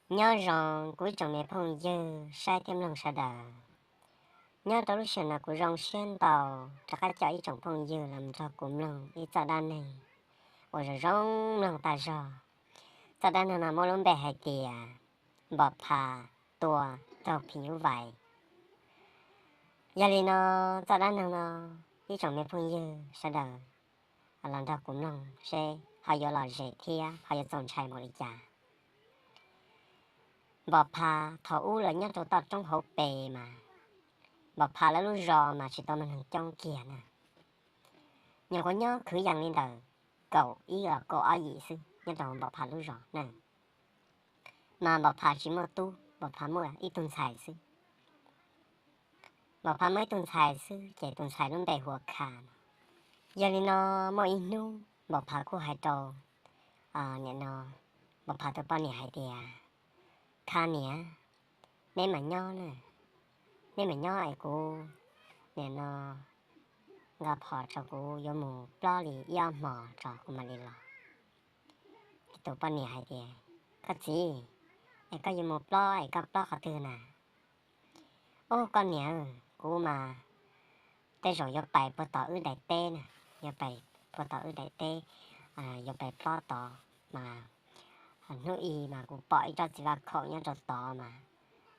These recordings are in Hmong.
Nyob zoo kuv ib tsoom me phooj ywg saib thiab mloog sawv daws. Nyob rau lub sij hawm no kuv zoo siab ntau rov qab coj ib tsoom phooj ywg los nrog kuv mloog ib txoj dab neeg uas zoo zoo mloog tag zog. Txoj dab neeg no muaj lub npe hais tias Npom Pha tua raug phim nyuj vais. Yog li no, txoj dab neeg no ib tsoom me phooj ywg sawv daws los nrog kuv mloog seb ho yuav lom zem thiab ho yuav txaus ntshai npaum li cas. Npom Pha thaum ub lawv nyob rau toj roob hauv pes mas, Npom Pha lawv lub zos mas tsis tau muaj neeg coob kiag na. Nyuam qhuav nyob kwv yees li ntawm kaum ib los kaum ob yim xwb nyob rau Npom Pha lub zos na. Mas Npom Pha tsis muaj tub, Npom Pha muaj ib tug ntxhais xwb. Npom Pha muaj ib tug ntxhais xwb ces tus ntxhais lub npe hu ua Kha no. Yog li no, muaj ib hnub Npom Pha kuj hais rau, nim no, Npom Pha tus poj niam hais tias, Kha niam, neb mam nyob na, neb mam nyob es kuv, nim no, nqa phom tso, kuv yuav mus plob li ib ob hmos tso kuv mam li los. Tus poj niam hais tias, Koj txiv, es koj yuav mus plob es koj plob qhov twg na? Ub, koj niam, kuv mas tej zaum yuav pais puag tom wb daim teb na, yuav pais puag tom wb daim teb, yuav pais plob tod mas hnub ib mas kuv pom ib tsob txiv vaj khaum nyob rau tod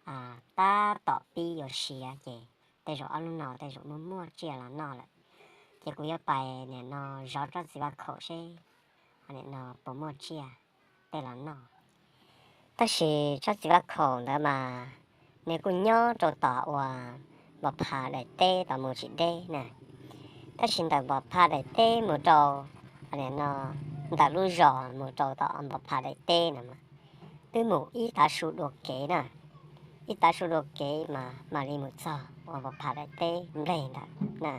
mas tab tom pib yuav siav ces tej zaum ob hnub no tej zaum muaj muaj tsiaj los noj lawm. Ces kuv yuav pais nim no zov tsob txiv vaj khaum seb nim no puas muaj tsiaj tej los noj. Tab sis tsob txiv vaj khaum ntawd mas nws kuj nyob rau tom uas Npom Pha daim teb tod mus tsis deb na. Tab sis ntawm Npom Pha daim teb mus rau, nim no, ntawm lub zos mus rau tom Npom Pha daim teb no mas twb mus ib tav su dua kev na. Ib tav su dua kev mas mam li mus txog uas Npom Pha daim teb npleg ntawd na.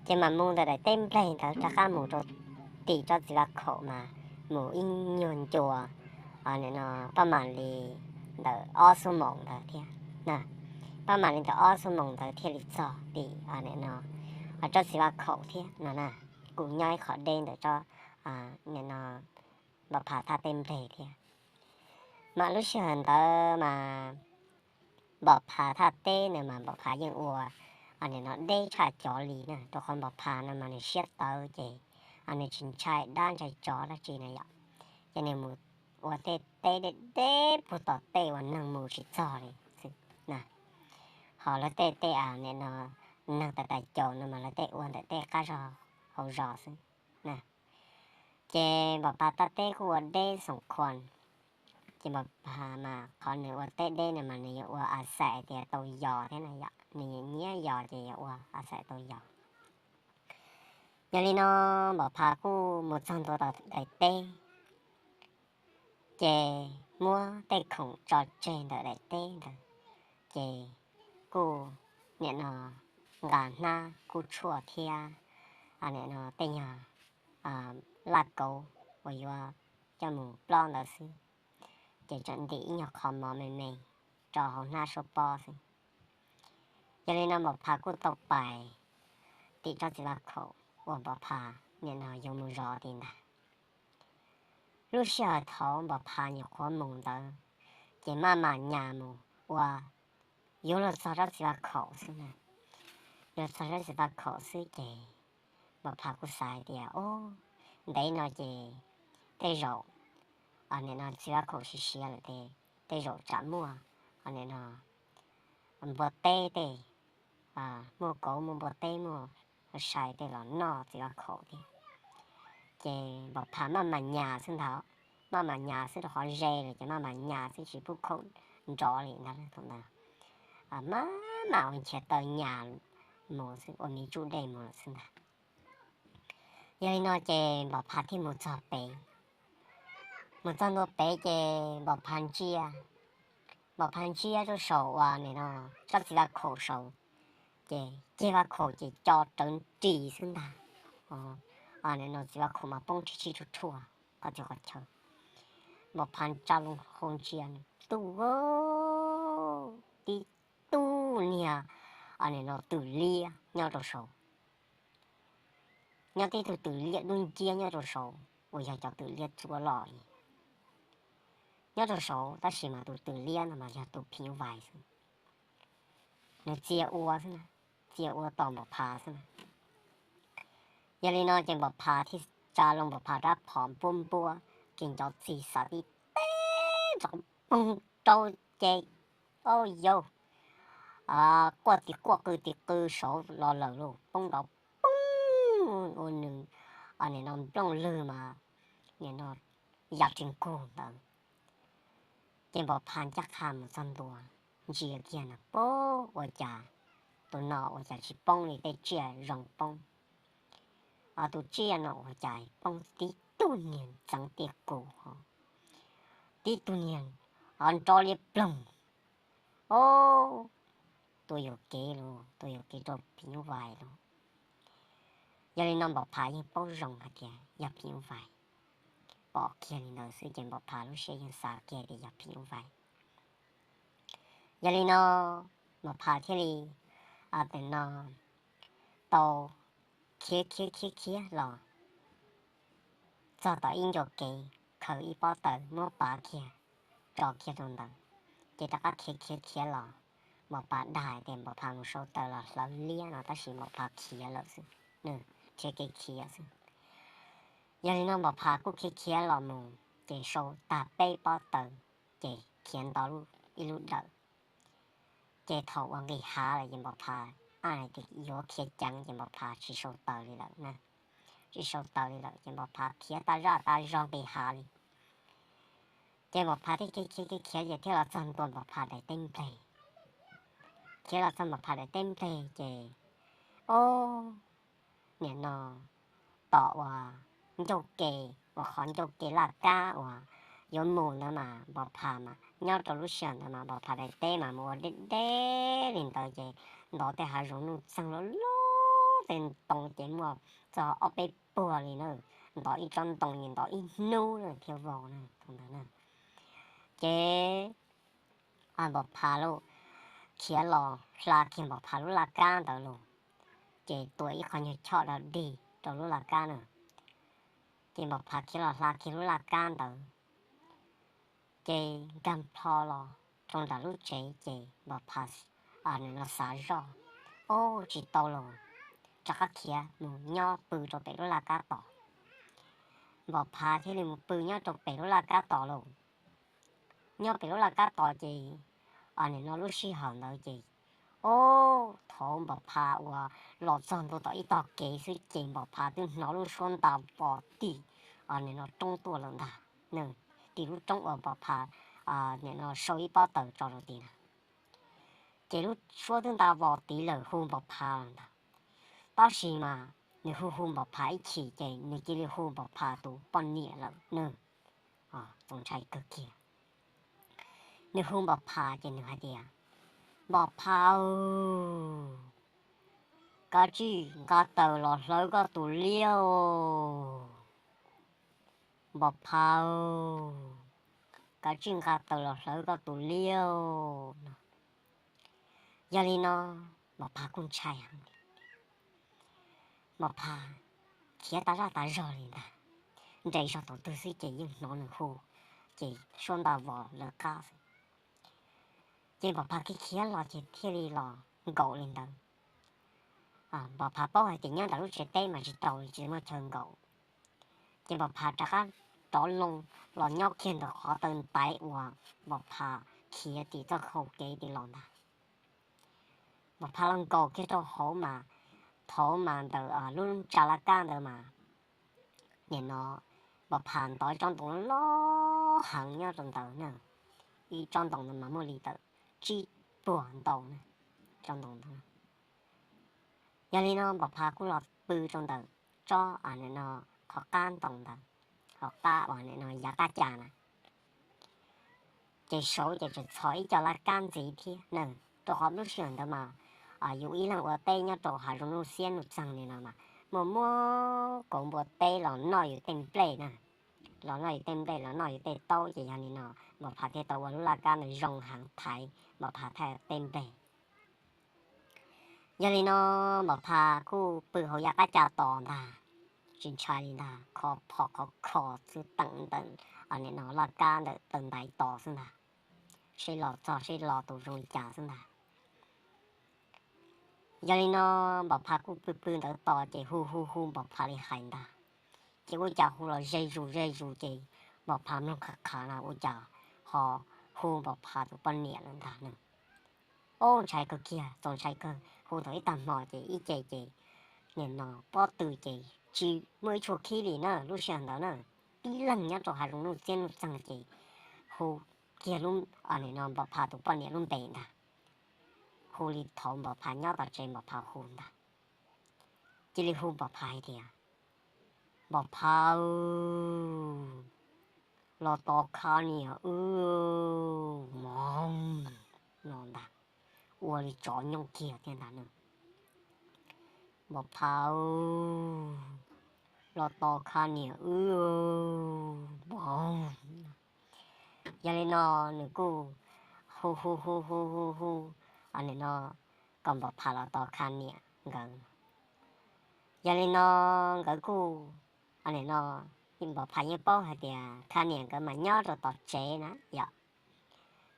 Ces mam mus ntawm daim teb npleg ntawd rov qab mus rau tim tsob txiv vaj khaum mas mus ib nyuag ncua, nim no, pab mam li ntawm ob xuab moos ntawd thiab na. Pab mam li ntawm ob xuab moos ntawd thiaj li txog tim, nim no, tsob txiv vaj khaum thiab no na. Kuj nyob ib qho deb ntawm tsob, nim no, Npom Pha thaj teb npleg thiab. Mas lub sij hawm ntawd mas Npom Pha thaj teb na mas Npom Pha yeej ua, nim no, deb tshaj cov li na, rau qhov Npom Pha no mas nws siab tawv ces nws tsis ntshai dab ntshai tsov dab tsi na yom. Ces nws mus ua tej teb deb deb puag tom tej uas neeg mus tsis txog li xwb na. Ho lawv tej tej, nim no, neeg tais tais caus no mas lawv tej ua ntawm tej qab zos hauv zos xwb na. Ces Npom Pha thaj teb kuj ua deb xoom khuam. Ces Npom Pha mas qhov nws ua teb deb no mas nws yuav ua a xaim tias tau yos thiab na yom, nws nyiam yos ces yuav ua a xaim tau yos. Yog li no, Npom Pha kuj mus txog ntua tom daim teb, ces muab tej khoom tso tseg ntawm daim teb ntawd, ces kuj, nim no, nqa hnab kub tshuaj thiab, nim no, tej nyuag laj kauv uas yuav coj mus plob ntawd xwb, ces tseem ntim ib nyuag qho mov me me rau hauv hnab suab pob xwb. Yog li no Npom Pha kuj tau pais tim tsob txiv vaj khaum uas Npom Pha nim no yuav mus zov tim ntag. Lub sij hawm thaum Npom Pha nyuam qhuav mus ntawd, ces maj mam nyas mus ua, yuav luag txog tsob txiv vaj khaum xwb na. Yuav txog tsob txiv vaj khaum xwb ces Npom Pha kuj xav hais tias, o, ntev no ces tej zaum, nim no, txiv vaj khaum siav siav lawm ces tej zaum tsam muaj, nim no, npua teb tej, muaj kauv muaj npua teb muaj sai tej los noj txiv vaj khaum thiab. Ces Npom Pha maj mam nyas xwb ntag, maj mam nyas xwb rau qhov ze lawm ces maj mam nyas xwb tsis pub khaum nrov li ntag thaum ntawd. Maj mam ua nchiav taw nyas mus xwb, ua miv tsuj dej mus lawm xwb ntag. Yog li no ces Npom Pha thiaj mus txog pem. Mus txog ntua pem ces Npom Pha ntsia, Npom Pha ntsia rau saum uas nim no tsob txiv vaj khaum saud, ces ceg vaj khaum ces co rawv nris xwb ntag. Nim no txiv vaj khaum mas poob tsis tsis tsuj tshuaj qhov txhia qhov chaw. Npom Pha tsa loo hau ntsia, tub, tib tug niag, nim no, twm liab nyob rau saud. Nyob tib tug twm liab dub nciab nyob rau saud uas yog cov twm liab txua loj li. nyob rau saud, tab sis mas tus twm liab no mas yog tus phim nyuj vais xwb. Nws txia ua xwb na, txia ua tos Npaum Pha xwb na. Yog li no ces Npaum Pha thiaj tsa loo Npaum Pha rab phom npuab npuab, ces nco txiv xav tib teb rov poog rau ces, au yau, quaj tis quaj qw tis qw saud los lawm lauj, poob nrov poob ua nws, nim no nplooj lwg mas nim no ya ris nkug ntawd. Ces Npaum Pha ncaj qha mus txog ntua, ntsia kiag na, poob, ua cas tus no ua cas tsis poob li, tej tsiaj zoo poob. Tus tsiaj no ua cas poob tib tug niag ntxeev tiaj kus ho, tib tug niag ho nrov liab ploog. Au, tua yuam kev lauj, tua yuam kev rau phim nyuj vais lauj. Yog li no Npaum Pha yeej paub zoo hais tias yog phim nyuj vais. Pom kiag li ntawd xwb ces Npaum Pha lub siab yeej xav kiag tias yog phim nyuj vais. Yog li no Npaum Pha thiaj li, nim no tau khiav khiav khiav khiav los txog tom ib ncua kev, khaws ib pob taws muab pav kiag, tso kiag rau ntawd, ces rov qab khiav khiav khiav los. Npaum Pha dag hais tias Npaum Pha mus sau taws los hlawv liab no, tab sis Npaum Pha khiav lawm xwb, nws khiav kev khiav xwb. Yog li no Npaum Pha kuj khiav khiav los mus ces sau tag peb pob taws, ces khiav nto ib lub dawm. Ces thaum uas nqis hav lawm ces Npaum Pha, a, tias yuav khiav ceev ces Npaum Pha tsis sau taws li lawm na, tsis sau taws li lawm ces Npaum Pha khiav tas zaj tas zog nqis hav li. Ces Npaum Pha thiaj khiav khiav khiav khiav ces thiaj los txog ntua Npaum Pha daim teb nplej. Khiav los txog Npaum Pha daim teb nplej ces, o, nim no tom uas ncauj ke, uas qhov ncauj ke laj kab uas yuav mus ntawd mas Npaum Pha mas nyob rau lub sij hawm ntawd mas Npaum Pha daim teb mas mus ua deb deb li ntawd ces ntov tej hav zoov nuj txeeg loj loj tej ntoo ces muaj txog ob peb puag li na, ntov ib tsob ntoo ces ntov ib hnub na thiaj vau na thaum ntawd na. Ces Npaum Pha lub khiav los hla kiag Npaum Pha lub laj kab ntawd los, ces tua ib qho nyuag choj dog dig rau lub laj kab na. Ces Npaum Pha khiav los hla kiag lub laj kab ntawd, ces nkag plho los rau nram lub tsev ces Npaum Pha nim no xav zoj, o, tsis tau los, rov qab khiav mus nyob pw rau pem lub laj kab tod. Npaum Pha thiaj li mus pw nyob rau pem lub laj kab tod lauj. Nyob pem lub laj kab tod ces nim no lub sij hawm ntawd ces, o, thaum Npaum Pha uas los txog ntua tom ib tog kev xwb ces Npaum Pha twb hnov lub suab nta vos tim nim no roob tuaj lawm ntag. Tim lub roob uas Npaum Pha nim no sau ib pob taws tso rau tim na, ces lub suab twb nta vos tid lawm hu Npaum Pha lawm ntag. Tab sis mas nws hu hu Npaum Pha ib chim ces nws cia li hu Npaum Pha tus poj niam lawm na. Txaus ntshai kawg kiag. Nws hu Npaum Pha ces nws hais tias, Npaum Pha, kav tsij nqa taws los hlawv koj tus liab. Npaum Pha, kav tsij nqa taws los hlawv koj tus liab no. Yog li no Npaum Pha kuj ntshai heev li. Npaum Pha khiav tas zaj tas zog li ntag, nres zog tus twg xwb ces yeej hnov nws hu, ces suab nta vos lawv qab xwb. Ces Npaum Pha khiav khiav los ces thiaj li los nkaum li ntawd. Npaum Pha paub hais tias nyob nram lub tsev teb mas tsis tau li, tsis muaj chaw nkaum. Ces Npaum Pha rov qab rov loo los nyob kiag ntawm qhov taw ntaiv uas Npaum Pha khiav tim txoj hau kev tim los ntag. Npaum Pha los nkaum kiag rau hauv mas, thaum mas ntawm lub tsa laj kab ntawd mas, nim no Npaum Pha ntov tsob ntoo loj heev nyob rau ntawd na. Ib tsob ntoo ntawd mas muaj li ntawm tsib puag ntau na, tsob ntoo ntawd. Yog li no Npaum Pha kuj los pw rau ntawm tsob, nim no qhov qab ntoo ntawd, qhov qab uas nim no yav qab ca na. Ces saud ces tseem txhos ib co laj kab ntxiv thiab na, rau qhov lub sij hawm ntawd mas yus ib leeg ua teb nyob rau hav zoov nuj xiab nuj txeeg li no mas muaj muaj kauv npua teb los noj yus tej nplej na, los noj yus tej nplej los noj yus tej taub ces yog li no Npaum Pha thiaj tau ua lub laj kab ntawd zoo heev thaiv Npaum Pha thaj tej nplej. Yog li no Npaum Pha kuj pw hauv yav qab ca tos ntag, tsis ntshai li ntag, kho phom khov kho xwb teem ntawm nim no laj kab ntawm taw ntaiv tos xwb ntag, seb los txog seb los tus zoo li cas xwb ntag. Yog li no Npaum Phav kuj pw pw ntawd tos ces hu hu hu Npaum Phav li hais ntag, ces ua cas hu los ze zus ze zus ces Npaum Phav mloog qhav qhav no ua cas ho hu Npaum Phav tus poj niam lawm ntag no. Ob, ntshai kawg kiag, txaus ntshai kawg, hu tau ib tag hmo ces ib ce ces nim no pob tw ces tsis muaj ib tshua khib li na, lub sij hawm ntawd na tib leeg nyob rau hav zoov nuj txiab nuj txeeg ces hu kiag lub, nim no Npaum Phav tus poj niam lub npe ntag, hu li thaum Npaum Phav nyob tom tsev Npaum Phav hu ntag. Cia li hu Npaum Phav hais tias, Npaum Phav, los tos Kha niam wb mog, no ntag, ua li tsov nyooj kiag thiab ntag no. Npaum Phav, los tos Kha niam wb mog. Yog li no nws kuj hu hu hu hu hu hu, nim no kom Npaum Phav los tos Kha niam nkawd. Yog li no nkawd kuj, nim no Npaum Phav yeej paub hais tias Kha niam nkawd mas nyob rau tom tsev na yom,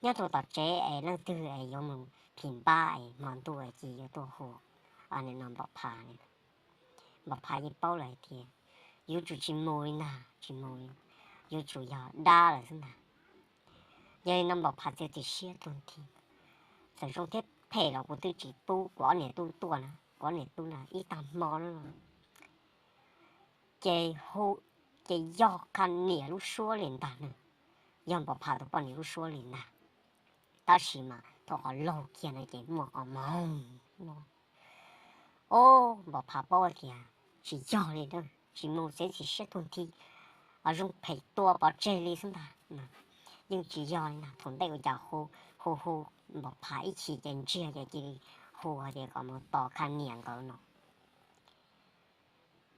nyob rau tom tsev es leej twg es yuav mus phim npab es hmo ntuj es ces yuav tuaj hu, nim no Npaum Phav li. Npaum Phav yeej paub lawm hais tias yuav tsum tsis mus li ntag, tsis mus li, yuav tsum yog dab lawm xwb ntag. Yog li no Npaum Phav txiav txim siab tuag nthi, txawm zoo thiab phem los kuv twb tsis pub kuv ob niam tub tuaj na, kuv ob niam tub na ib tag hmo no ces hu, ces yog Kha niam lub suab li ntag na, yog Npaum Phav tus poj niam lub suab li ntag. Tab sis mas thaum qhov laug kiag no ces muaj qhov moog no. Ob, Npaum Phav paub tias tsis yog li na, tsis mus txiav txim siab tuag nthi, zoo phem tua pov tseg li xwb ntag. Yeej tsis yog li ntag, thaum ntej ua cas hu hu hu Npaum Phav ib chim ces ntsiag ces cia li hu hais tias kom mus tos Kha niam nkawd no.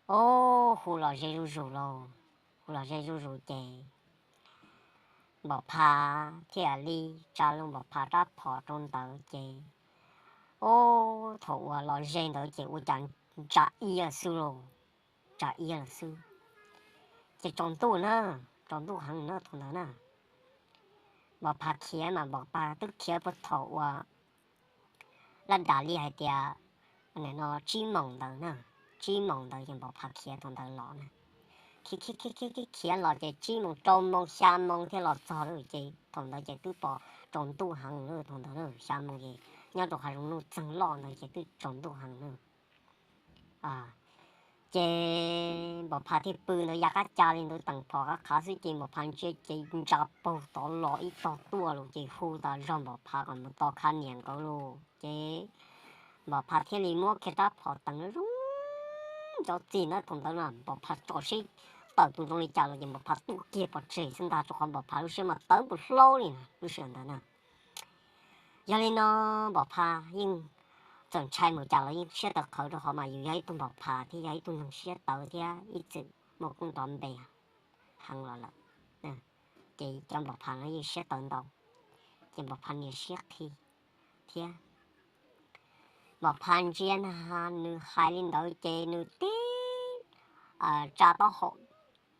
Ob, hu los ze zuj zus lauj, hu los ze zuj zus ces Npaum Phav thiaj li tsa loo Npaum Phav rab phom rau ntawd ces, ob, thaum uas los ze ntawd ces ua cas ntsa iab xwb lauj, ntsa iab lawm xwb. Ces tsaus ntuj na, tsaus ntuj heev na thaum ntawd na. Npaum Phav khiav mas Npaum Phav twb khiav puag thaum uas laj dam li hais tias no tsib moos ntawd na, tsib moos ntawd ces Npaum Phav khiav thaum ntawd los na. Khiav khiav khiav khiav khiav los ces tsib moos rau moos xya moos thiaj los txog lawm ces thaum ntawd ces twb pom tsaus ntuj heev lawm thaum ntawd na, xya moos ces nyob rau hav zoov nuj txeeg loj ntawd ces twb tsaus ntuj heev na. Ces Npaum Phav thiaj pw ntawd ya qab ca li ntawd teem phom qab qhav xwb ces Npaum Phav ntsia ces ntsa paug tod los ib tog tuaj los ces hu tas zog Npaum Phav kom mus tos Kha niam nkawd los ces Npaum Phav thiaj li muab kiag rab phom teem zoo cov txig ntawd thaum ntawd na Npaum Phav tso siab tawm tus zoo li cas los ces Npaum Phav tuaj kiag pov tseg xwb ntag rau qhov Npaum Phav lub siab mas tawv npaum hlaub li na lub sij hawm ntawd na. Yog li no Npaum Phav yeej txawm ntshai mus cas los yeej siab tawv qhawv rau qhov mas yus yog ib tug Npaum Phav thiab yog ib tug neeg siab tawv thiab ib txwm muaj koob nrov npe heev los lawm, ces cov Npaum Phav no yeej siab tawv ntau, ces Npaum Phav niam siab qhi thiab. Npaum Phav ntsia na, nws hais li ntawd ces nws tib tsa taub hau,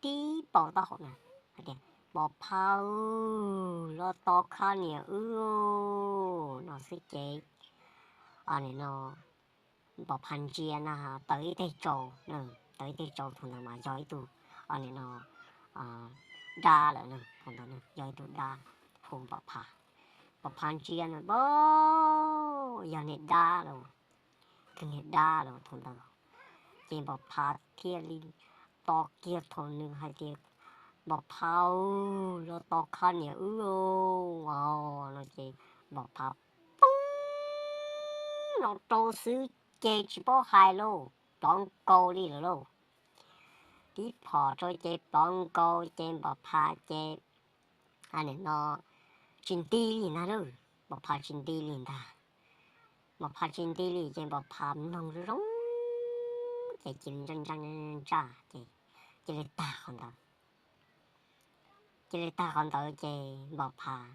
tib npau taub hau na, hais tias, Npaum Phav, los tos Kha niam wb no xwb ces, no Npaum Phav ntsia na, tawv ib teg tsau, tawv ib teg tsau thaum ntawd mas yog ib tug, no dab lawm na, thaum ntawd yog ib tug dab hu Npaum Phav. Npaum Phav ntsia na, yog niag dab los, tus niag dab los thaum ntawd. Ces Npaum Phav thiaj li tos kiag thaum nws hais tias, Npaum Phav, los tos Kha niam wb no ces Npaum Phav poob no rau xwb ces tsis paub hais lauj, plov nkaus li lawm lauj. Tib phom rau ces plov nkaus ces Npaum Phav ces, no tsis nti li ntag lauj, Npaum Phav tsis nti li ntag. Npaum Phav tsis nti li ces Npaum Phav mloog zoo zoo ces cia li ntsaj ntsaj ntsaj ces cia li tag qhov ntawd. Cia li tag qhov ntawd ces Npaum Phav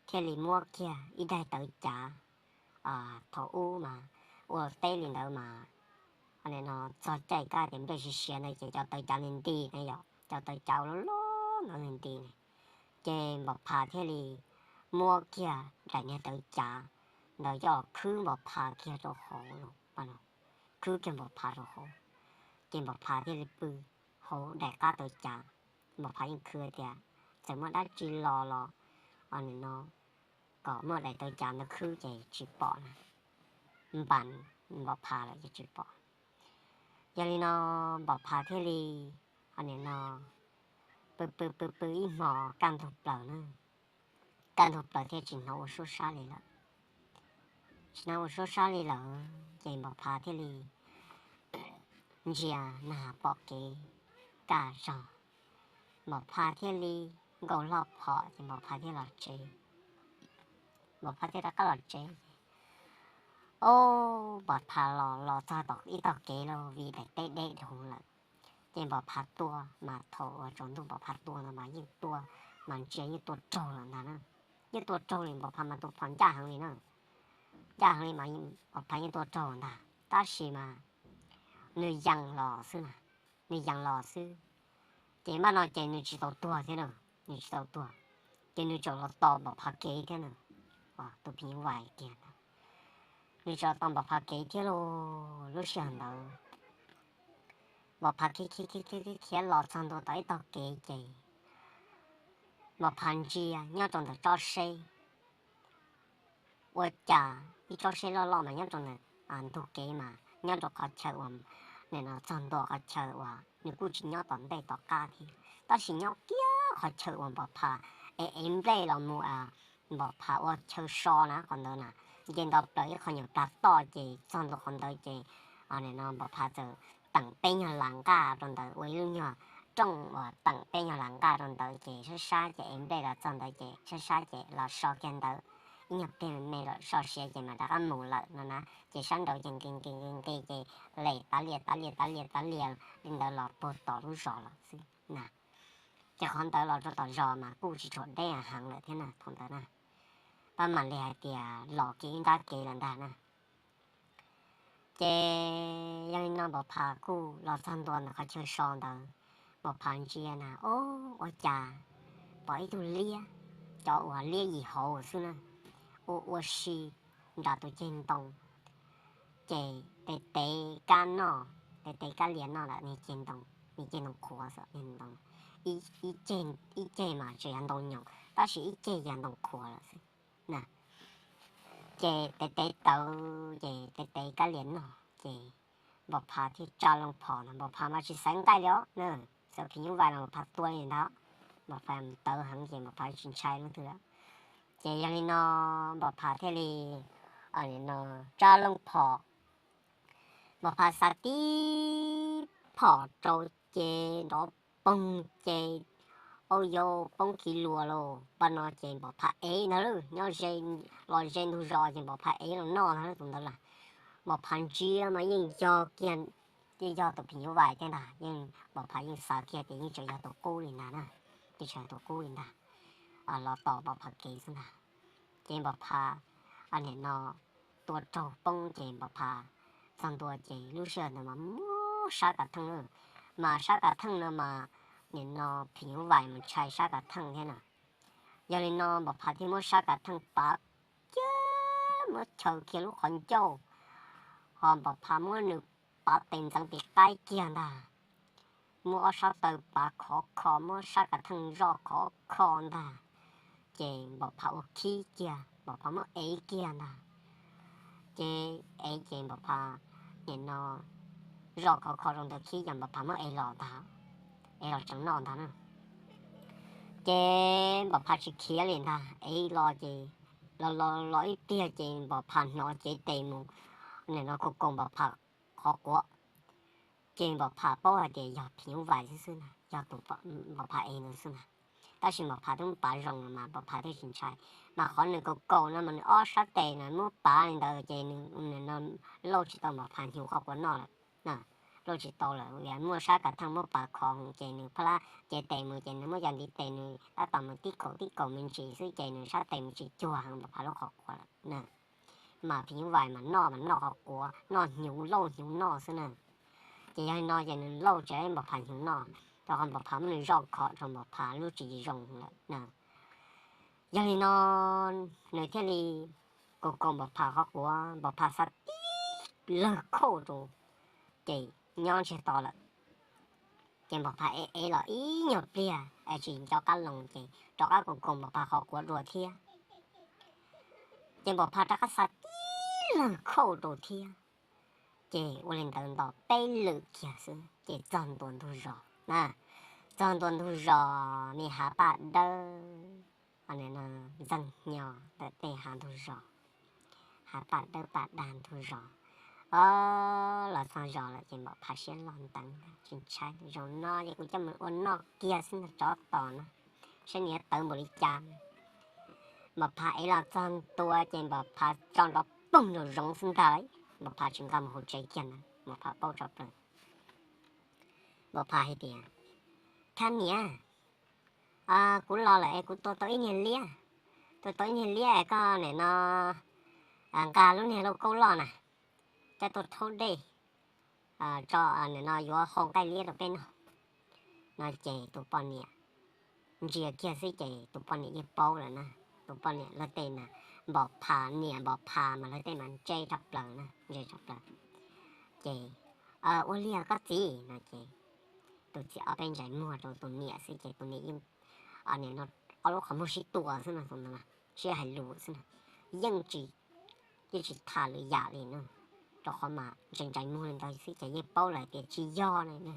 thiaj li muab kiag ib daim tawv cav, thaum ub mas ua teb li ntawd mas, no txog caij kaj tias nplej siav siav ntawd ces cov tawv cav nti nti na yom, cov tawv cav loj loj ntawd nti nti ne. Ces Npam Phas thiaj li muab kiag daim niag tawv cav ntawd coj khwb Npam Phas kiag rau hauv, khwb kiag Npam Phas rau hauv. Ces Npam Phas thiaj li pw hauv daim qab tawv cav. Npam Phas yeej khwv tias txawm muaj dab tsi los los, nim no kom muaj daim tawv cav ntawd khwb ces tsis pom na, npam Npam Phas lawm ces tsis pom. Yog li no Npam Phas thiaj li, nim no, pw pw pw pw ib hmos kaj ntug plaws na, kaj ntug plaws thiaj tsis hnov ua suab sab li lawm. Tsis hnov ua suab sab li lawm ces Npam Phas thiaj li ntsia na pom kev kaj zog. Npam Phas thiaj li nkaus hlo phom ces Npam Phas thiaj los tsev. Npam Phas thiaj rov qab los tsev. Ob, Npam Phas los los txog tom ib tog kev los vim daim teb deb dhau lawm. Ces Npam Phas tua mas thaum uas tsaus ntuj Npam Phas tua ntawd mas yeej tua, mas ntsia yeej tua raug lawm ntag na. Yeej tua raug li, Npam Phas mas tua phom ncaj heev li na. Ncaj heev li mas Npam Phas yeej tua raug ntag tab sis mas nws yees los xwb na, nws yees los xwb. Ces npaj no ces nws tsis tau tuag thiab na, nws tsis tau tuag, ces nws tseem los tos Npam Phas kev thiab na. Tus phim nyuj vais tiag, nws tseem los tos Npam Phas kev thiab lauj. Lub sij hawm ntawd Npam Phas khiav khiav khiav khiav khiav los txog ntua tom ib tog kev ces Npam Phas ntsia nyob rau ntawm tsob seb, ua cas ib tsob seb loj loj mas nyob rau ntawm ntug kev mas nyob rau qhov chaw uas, nim no txog ntua qhov chaw uas nws kuj tsis nyob tom ntej tom qab thiab, tab sis nyob kiag qhov chaw uas Npam Phas ev ev nplej los mus, Npam Phas ua chaw so na qhov ntawd na, nce nto plaws ib qho nyuag plag toj ces txog ntua qhov ntawd ces, nim no Npam Phas txawm teem peb nyuag las nqaj rau ntawd, ua ib lub nyuag rooj uas teem peb nyuag las nqaj rau ntawd ces sab sab ces ev nplej los txog ntawd ces sab sab ces los so kiag ntawd ib nyuag pliag me me los so siav ces mam rov qab mus lawm no na. Ces sab nraud ces nqis nqis nqis nqis ces lem tav lias tav lias tav lias tav lias li ntawd los puag tom lub zos lawm xwb na. Ces qhov ntawd los rau tom zos mas kuj tsis tshua deb heev lawm thiab na thaum ntawd na, pab mam li hais tias los kiag ib nrab kev lawm ntag na. Ces yog li no Npam Phas kuj los txog ntua ntawm qhov chaw so ntawd, Npam Phas ntsia na, o, ua cas pom ib tug liab, cov uas liab yim hauv xwb na, ua ua si nram tus ceg ntoo. Ces tes tev kab noj, tes tev kab lias noj lawm, niag ceg ntoo, niag ceg ntoo qhuav xwb, ib ceg mas tseem yog ntoo nyoos tab sis ib ceg yog ntoo qhuav lawm xwb na. Ces tes tev tawv ces tes tev kab lias noj ces Npam Phas thiaj tsa loo phom na, Npam Phas mas tsis xaiv nqaij li os na, xav phim nyuj vais los Npam Phas tua li ntag, Npam Phas tawv heev ces Npam Phas tsis ntshai leej twg lawm. Ces yog li no Npam Phas thiaj li, nim no, tsa loo phom, Npam Phas xav tib phom rau ces nrov poog ces, au yau, poob kiv luas lauj. Pab no ces Npam Phas ev ntag lauj, nyob ze, los ze ntug zos ces Npam Phas ev los noj ntag lauj tus ntawd lawm. Npam Phas ntsia mas yeej yog kiag, yeej yog tus phim nyuj vais thiab ntag, yeej Npam Phas yeej xav kiag tias yeej tseem yog tus qub li ntag na, yeej tseem yog tus qub li ntag, los tos Npam Phas kev xwb ntag. Ces Npam Phas, nim no, tua raug poob ces Npam Phas txog ntua ces lub sij hawm ntawd mas muab sab kav theej lawm, mas sab kav theej no mas, nim no, phim nyuj vais mas ntshai sab kav theej thiab na. Yog li no Npam Phas thiaj muab sab kav theej pav kiag, muab chaws kiag lub qhov ncauj, ho Npam Phas muab nws pav tes ntxeev tes qaib kiag ntag, muab ob sab taw pav khov kho, muab sab kav theej zoj khov kho ntag. Ces Npam Phas ua khib kiag, Npam Phas muab ev kiag ntag. Ces ev ces Npam Phas, nim no, zoj khov kho rau ntawd khib ces Npam Phas muab ev los ntag, ev los tseem noj ntag na. Ces Npam Phas tsis khiav li ntag, ev los ces los los los ib pliag ces Npam Phas hnov cev tes mus, nim no, kaus kaus Npam Phas qhov quav. Ces Npam Phas paub hais tias yog phim nyuj vais xwb xwb na, yog tus Npam Phas ev ntawd xwb na. Tab sis Npam Phas twb pav zoo los mas Npam Phas thiaj tsis ntshai. Mas qhov nws kaus kaus no mas nws ob sab tes na muab pav li ntawd ces nws, nim no, lauj tsis tau Npam Phas hnyuv qhov quav noj lawm. Lauj tsis tau lawm, vim muaj sab kav theej muab pav khov ces nws phab lab cev tes mus ces nws muab cov ntiv tes nws tab tom mus tib kaum tib kaum me ntsis xwb ces nws sab tes mus tsis cuag heev Npam Phas lub qhov quav lawm na. Mas phim nyuj vais mas noj mas noj qhov quav, noj hnyuv lauj hnyuv noj xwb na. Ces yog li no ces nws lauj tsev Npam Phas hnyuv noj. rau qhov Npaum Phav muab nws zoj khov rau Npaum Phav lub tsis zoo lawm na. Yog li no nws thiaj li kaus kaus Npaum Phav qhov quav, Npaum Phav xav tib lawg khauj rau, ces nyob ntsiag to lawm. Ces Npaum Phav ev ev los ib nyuag pliag es tsis nco qab loo ces rov qab kaus kaus Npaum Phav qhov quav dua thiab. Ces Npaum Phav rov qab xav tib lawg khauj rau thiab. Ces ua li ntawd nto peb lwm kiag xwb ces txog ntua ntug zos na. Txog ntua ntug zos me hav paj dawb, ntxeeg hnyo ntawm tej hav ntug zos, hav paj dawb paj dag ntug zos. O, los txog zos lawm ces Npaum Phav siab loj nteev, tsis ntshai, zaum no ces kuv coj mus ua noj kiag xwb ntag tsov tos no, saib nws yuav tawv npaum li cas. Npaum Phav ev los txog ntua ces Npaum Phav tso nrov poog nraum zoov xwb ntag, Npaum Phav tsis nqa mus hauv tsev kiag ntag, Npaum Phav paub tshaj plaws. Npaum Phav hais tias, Khab niam, kuv los lawm es kuv tua tau ib niag liab, tua tau ib niag liab es koj nim no nqa lub niag lauj kaub loj na, coj tuaj rhaub dej tso, nim no yuav hau nqaij liab rau peb noj. No ces tus poj niam ntsia kiag xwb ces tus poj niam yeej paub lawm na. Tus poj niam luag tej na, Npaum Phav niam Npaum Phav mas luag tej mas ntse tshaj plaws na, ntse tshaj plaws. Ces, Ua li koj txiv, no ces tus txiv ob peb ntsais muag rau tus niam xwb ces tus niam yeej, nim no ob lub qhov muag sib tua xwb no, sib hais lus xwb no, yeej tsis, yeej tsis tham lwm yam li no, rau qhov mas ntsais ntsais muag li ntawd xwb ces yeej paub lawm tias tsis yog li na.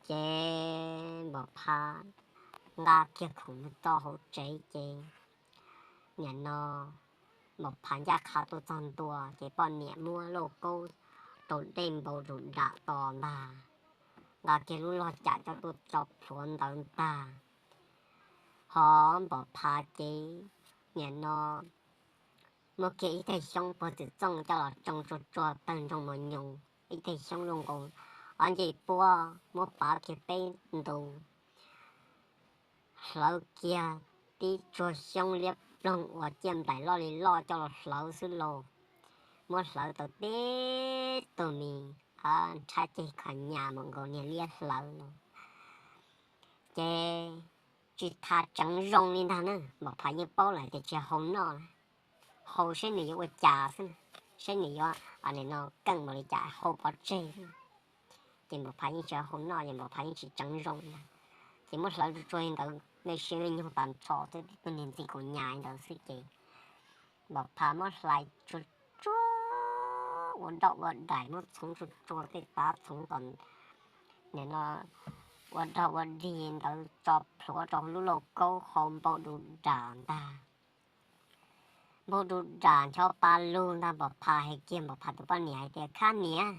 Ces Npaum Phav nqa kiag khoom mus tso hauv tsev ces nim no Npaum Phav ncaj qha tuaj txog ntua ces poj niam muab lauj kaub rau dej npau rau dam tos ntag, nqa kiag lub log cam coj tuaj tso plhuav ntawd ntag. Ho Npaum Phav ces nim no muab kiag ib teg xyoob puag txwm txooj coj los tsoo tsuag tsuag tawg ntsoo mos nyoos, ib teg xyoob luaj nkaus ob ncej puab, muab pav kiag peb ntu, hlawv kiag tib tsuag xyoob liab ploog uas ciaj nplaim loj li loj coj los hlawv xwb lauj. Muab hlawv tau tib tug mis nrhab ceg kha nyas mus nkaus niag liab hlawv lauj. Ces tsis tas tseev zoo li ntag na, Npaum Phav yeej paub lawm tias tsis hau noj na, hau saib nws yuav ua cas xwb na, saib nws yuav nim no keej npaum li cas hau pov tseg xwb. Ces Npaum Phav yeej tsis hau noj ces Npaum Phav yeej tsis tseev zoo li ntag. Ces muab hlawv tsuag tsuag li ntawd me siab me nyoog tag nrho xwb, tib tug niag ntxi kaus nyas li ntawd xwb ces Npaum Phav muab hlais tsuag tsuag ua doj ua daim, muab txhoov tsuag tsuag tej tav txhoov tom nim no ua dog ua dig ntawd tso plhuav rau lub lauj kaub hau npau du das ntag. Npau du das ncho pa lug ntag, Npaum Phav hais kiag Npaum Phav tus poj niam hais tias, Khab niam,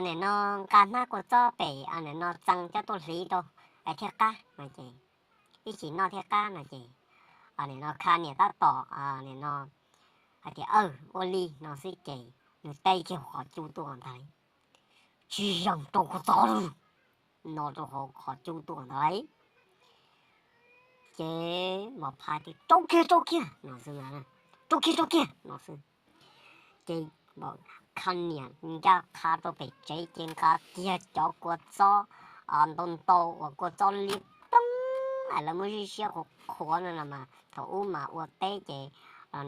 nim no nqa hnab kua txob pem nim no txee coj tuaj hliv rau es thiaj qab no ces, ib chim noj thiaj qab no ces, nim no Khab niam tab tom nim no hais tias, Aw, ua li no xwb ces nws teb kiag qhov cub tuaj ntag lauj. Tsis yeej rau kua txob lauj, no rau hauv qhov cub tuaj ntag lauj. Ces Npaum Phav tias, Rau kiag, rau kiag no xwb, rau kiag, rau kiag no xwb. Ces Khab niam ncaj qha rau pem tsev ces nqa kiag cov kua txob ntau ntau uas kua txob liab ploog es lawv muab zij siab qhuav qhuav no mas thaum ub mas ua teb ces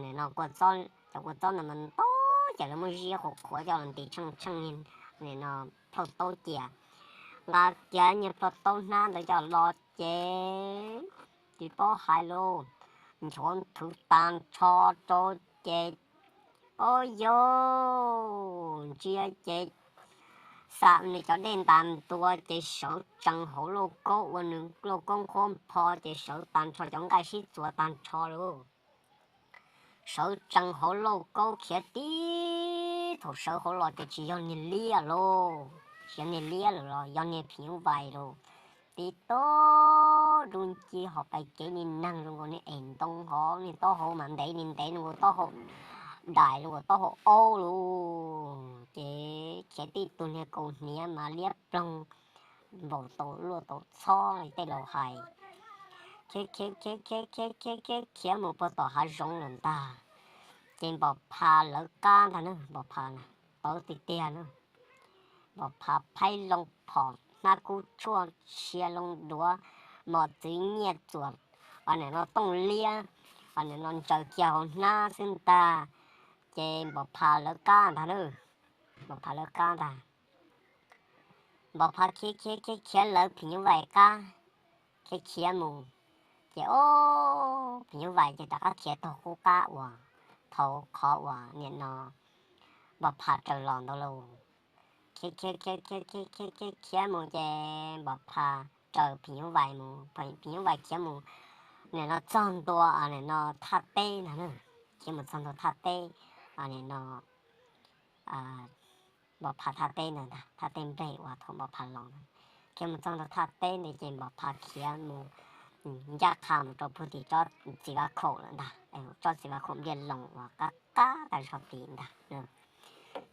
nim no kua txob, cov kua txob ntawd mas ntau ces lawv muab zij siab qhuav qhuav coj los ntim tsheej tsheej nim no plhaub taub cia. Nqa kiag niag plhaub taub hnab ntawd coj los ces tsis paub hais lauj, nchuav nthwv tag nrho rau ces, o yauv, ntsia ces xam nws cov dej ntas ntua ces sawv tsees hauv lauj kaub ua nws lauj kaub nqhuab npho ces sawv tag nrho cov nqaij sib txuas tag nrho lauj. Sawv tsees hauv lauj kaub khiav tib thaum sawv hauv los ces tsis yog niag liab lauj, tsis yog niag liab lawm los yog niag phim nyuj vais lauj. Tib tug dub nciab ho pais kev niag neeg zoo nkaus niag es ntoo hov, niag taub hau mas ntev li ntev zoo nkaus taub hau dais, zoo nkaus taub hau aub lauj. Ces khiav tib tug niag kaus hniav mas liab ploog npaum tau luaj tau txhob li tej laus hais. Khiav khiav khiav khiav khiav khiav khiav khiav mus puag tom hav zoov lawm ntag. Ces Npaum Phav lawv qab ntag na, Npaum Phav na, tawv tiag tiag na. Npam Phas phaib loo phom hnab kub tshuaj, sia loo duav mos txwv nyiaj txuas, nim no tooj liab, nim no ntsaws kiag hauv hnab xwb ntag. Ces Npam Phas lawv qab ntag na, Npam Phas lawv qab ntag. Npam Phas khiav khiav khiav khiav lawv phim nyuj vais qab, khiav khiav mus, ces ob phim nyuj vais ces rov qab khiav taug qub qab uas thaum qhov uas nim no Npam Phas raws los ntawd lauj. Khiav khiav khiav khiav khiav khiav khiav khiav mus ces Npam Phas raws phim nyuj vais mus, phim nyuj vais khiav mus, nim no txog ntua nim no thaj teb ntag na, khiav mus txog ntua thaj teb, nim no Npam Phas thaj teb ntawd ntag, thaj teb nplej uas thaum Npam Phas los ntawd. Khiav mus txog ntua thaj teb ntawd ces Npam Phas khiav mus ncaj qha mus rau puag tim tsob txiv vaj khaum lawm ntag, tsob txiv vaj khaum npliaj loos uas qab qab tag zog tid ntag.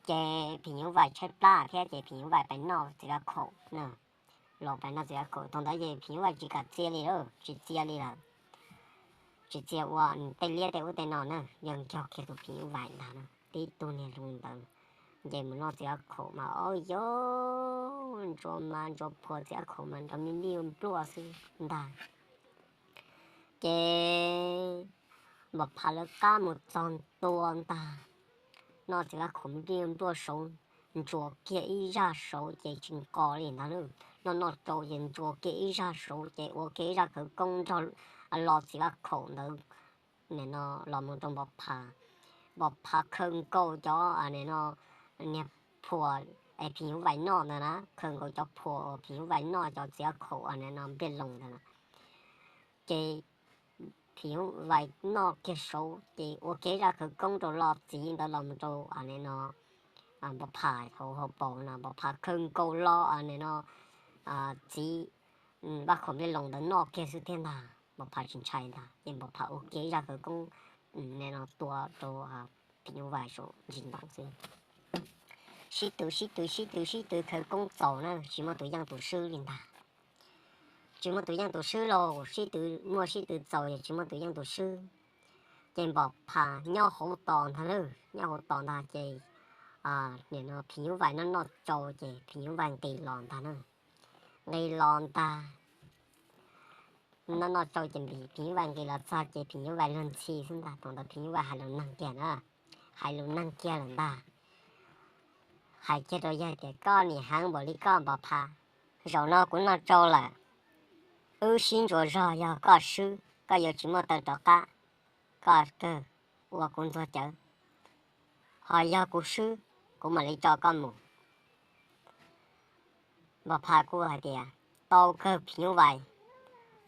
Ces phim nyuj vais tshaib plab thiab ces phim nyuj vais pais noj txiv vaj khaum na, los pais noj txiv vaj khaum. Thaum ntawd ces phim nyuj vais tsis kam txia li lawm, tsis txia li lawm, tsis txia ua tej liab tej ub tej no na, yog nco kiag tus phim nyuj vais ntag na, tib tug niag hluas ntawd nce mus noj txiv vaj khaum mas ob yog ntsuas mas ntsuas phua txiv vaj khaum mas nrov nij nij npluaj xwb ntag. Ces Npam Phas lawv qab mus txog ntua ntag, noj txiv vaj khaum nij npluaj saud, ntsuas kiag ib zaj saud ces tsis nqos li ntag na, noj noj tsau ces ntsuas kiag ib zaj saud ces ua kiag ib zaj khawv koob nrog los txiv vaj khaum ntawd nim no los mus rau Npam Phas. Npam Phas khaws nkaus cov nim no niag phua es phim nyuj vais noj ntawd na, khaws nkaus cov phua uas phim nyuj vais noj, cov txiv vaj khaum nim no npliaj loos ntawd na, ces phim nyuj vais noj kiag saud ces ua kiag zaj khawv koob rau los txiv ntawd los mus rau nim no Npam Phas hauv hauv paus no, Npam Phas khaws nkaus los nim no txiv vaj khaum npliaj loos ntawd noj kiag xwb thiab ntag, Npam Phas tsis ntshai ntag. Ces Npam Phas ua kiag ib zaj khawv koob nim no tua rau phim nyuj vais saum ntsis ntoo xwb. Sib tw sib tw sib tw sib tw khawv koob txaus na, tsis muaj tus yeej tus swb li ntag. Tsis muaj tus yeej tus swb lauj, sib tw muaj sib tw txaus es tsis muaj tus yeej tus swb. Ces Npam Phas nyob hauv tos ntag lauj, nyob hauv tos ntag ces nim no phim nyuj vais noj noj tsau ces phim nyuj vais nqis los ntag na. Nqis los ntag, noj noj tsau ces phim nyuj vais nqis los txog ces phim nyuj vais luag ntxhi xwb ntag. Thaum ntawd phim nyuj vais hais lus neeg kiag na, hais lus neeg kiag lawm ntag. Hais kiag rau yawg tias, koj nim heev npaum li koj Npam Phas, zaum no kuv noj tsau lawm, wb sib ntsuas zog, yog koj swb koj yuav tsis muaj taw rov qab, koj kawg ua kuv ntxuag cawv, ho yog kuv swb kuv mam li tso koj mus. Npam Phas kuj hais tias, tau kawg phim nyuj vais,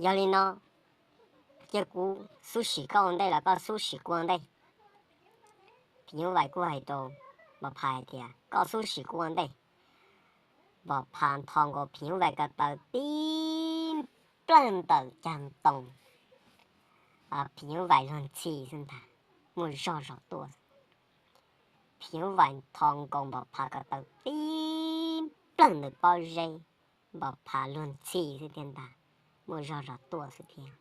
yog li no cia kuv xub sim koj ua ntej los koj xub sim kuv ua ntej. Phim nyuj vais kuj hais rau Npam Phas hais tias, koj xub sim kuv ua ntej. Npam Phas nthos nkaus phim nyuj vais ko taw tib nplawg ntawm cag ntoo, phim nyuj vais luag ntxhi xwb ntag, muaj zog zog tuaj. Phim nyuj vais nthos nkaus Npam Phas ko taw tib nplawg ntawm pob zeb, Npam Phas luag ntxhi xwb thiab ntag, muaj zog zog tuaj xwb thiab.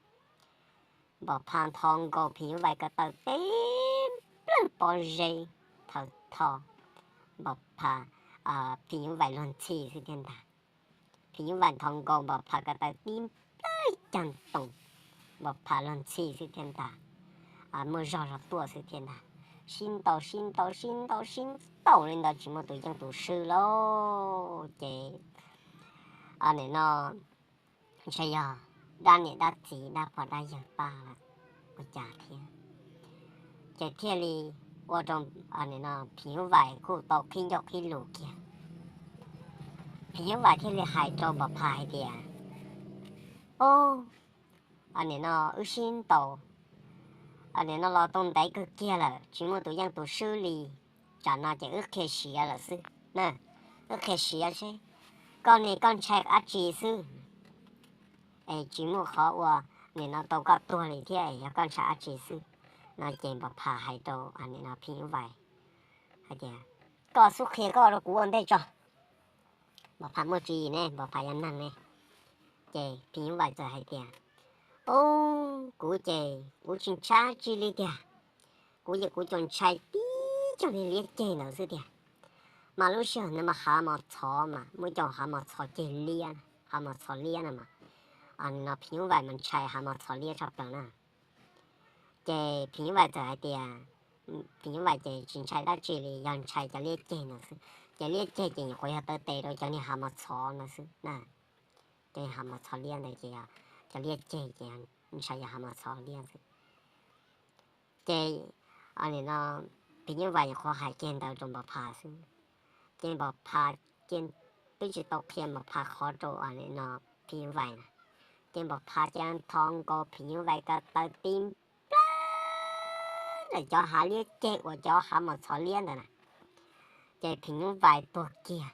Npam Phas nthos nkaus phim nyuj vais ko taw tib nplawg pob zeb, thaws tho, Npam Phas, phim nyuj vais luag ntxhi xwb thiab ntag. Phim nyuj vais nthos nkaus Npam Phas ko taw tib nplawg cag ntoo, Npam Phas luag ntxhi xwb thiab ntag, muaj zog zog tuaj xwb thiab ntag. Sib ntaus sib ntaus sib ntaus sib ntaus li ntawd tsis muaj tus yeej tus swb lauj. Ces nim no ntshe yog dab niam dab txiv dab pog dab yawg pab ua cas thiab, ces thiaj li ua rau nim no phim nyuj vais kuj tau qhib ncauj qhib lus kiag. Phim nyuj vais thiaj li hais rau Npam Phas hais tias, o, nim no wb sib ntaus, nim no los tau ntev kawg kiag lawm tsis muaj tus yeej tus swb li. Tsam no ces wb qhia siav lawm xwb na, wb qhia siav seb koj ne koj ntshai dab tsi xwb, es tsis muaj qhov ua nim no tau koj tuag li thiab, yog koj ntshai dab tsi xwb. No ces Npam Phas hais rau nim no phim nyuj vais hais tias, koj xub qhia koj rau kuv ua ntej tso. Npam Phas muaj tswv yim ne, Npam Phas yog neeg ne. Ces phim nyuj vais txawm hais tias, o, kuv ces kuv tsis ntshai dab tsi li tiag, kuv ces kuv tsuas ntshai tib co niag liab ceg ntawd xwb tiag. Mas lub sij hawm ntawd mas hav mos txhov mas muaj cov hav mos txhov ceg liab, hav mos txhov liab no mas, no phim nyuj vais mas ntshai hav mos txhov liab tshaj plaws na. Ces phim nyuj vais txawm hais tias, phim nyuj vais ces tsis ntshai dab tsi li, yog ntshai cov liab ceg no xwb. Cov liab ceg ces nyuam qhuav yog taw tes rau cov niag hav mos txhov no xwb na. Cov niag hav mos txhov liab ntawd ces, cov liab ceg ces ntshai yog hav mos txhov liab xwb. Ces no phim nyuj vais nyuam qhuav hais kiag ntawd rau npam pha xwb. Ces npam pha, ces twb tsis tau qhia npam pha qhov rau no phim nyuj vais na. Ces npam pha ces nthos nkaus phim nyuj vais ko taw tib nplas ntawm cov hav liab ceg uas cov hav mos txhov liab ntawd na. Ces phim nyuj vais tuag kiag.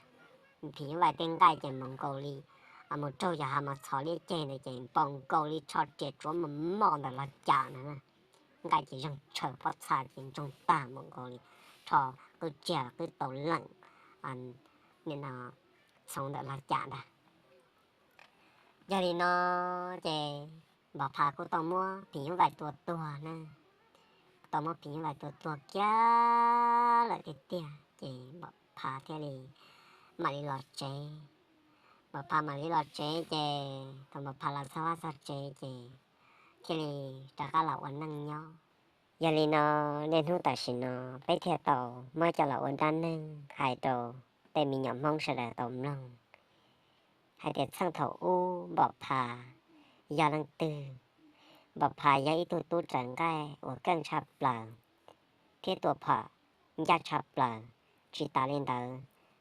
Phim nyuj vais tej nqaij ces mus nkaus li, mus raug cov hav mos txhov liab ceg ntawd ces npaum nkaus li tsho riam tsuav mos mos ntawm los cam ntawd na. Nqaij ces zeeg tshaws pob txha ces ntsoog tag npaum nkaus li tsho qwb tsiaj qwb tau leem, nim no txhoov ntawm los cam ntag. Yog li no ces npam pha kuj tau muab phim nyuj vais tua tuag na. Tau muab phim nyuj vais tua tuag kiag lawm tiag tiag ces npam pha thiaj li mam li los tsev. Npam pha mam li los tsev ces thaum npam pha los txog vaj txog tsev ces thiaj li rov qab los ua neej nyob. Yog li no, niaj hnub tam sim no peb thiaj tau muab coj los ua dab neeg hais rau tej me nyuam Hmoob sawv daws tau mloog hais tias txheej thaum ub npam pha yog leej twg. Npam pha yog ib tug tub raws nqaij uas keej tshaj plaws thiab tua phom ncaj tshaj plaws. Tsis tas li ntawd,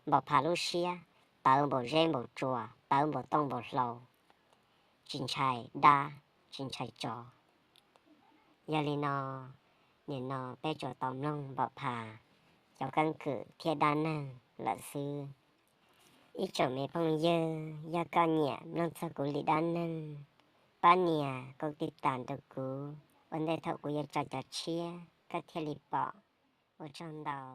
npam pha lub siab tawv npaum zeb npaum tsua, tawv npaum tooj npaum hlau, tsis ntshai dab tsis ntshai tsov. Yog li no, nim no peb tsuas tau mloog npam pha cov keeb kwm thiab dab neeg lawm xwb. Ib tsoom me phooj ywg, yog koj nyiam mloog txog kuv li dab neeg, pab nias kau tij tas rau kuv ua ntej thaum kuv yuav tso cov tshiab koj thiaj li pom. Ua tsaug ntau.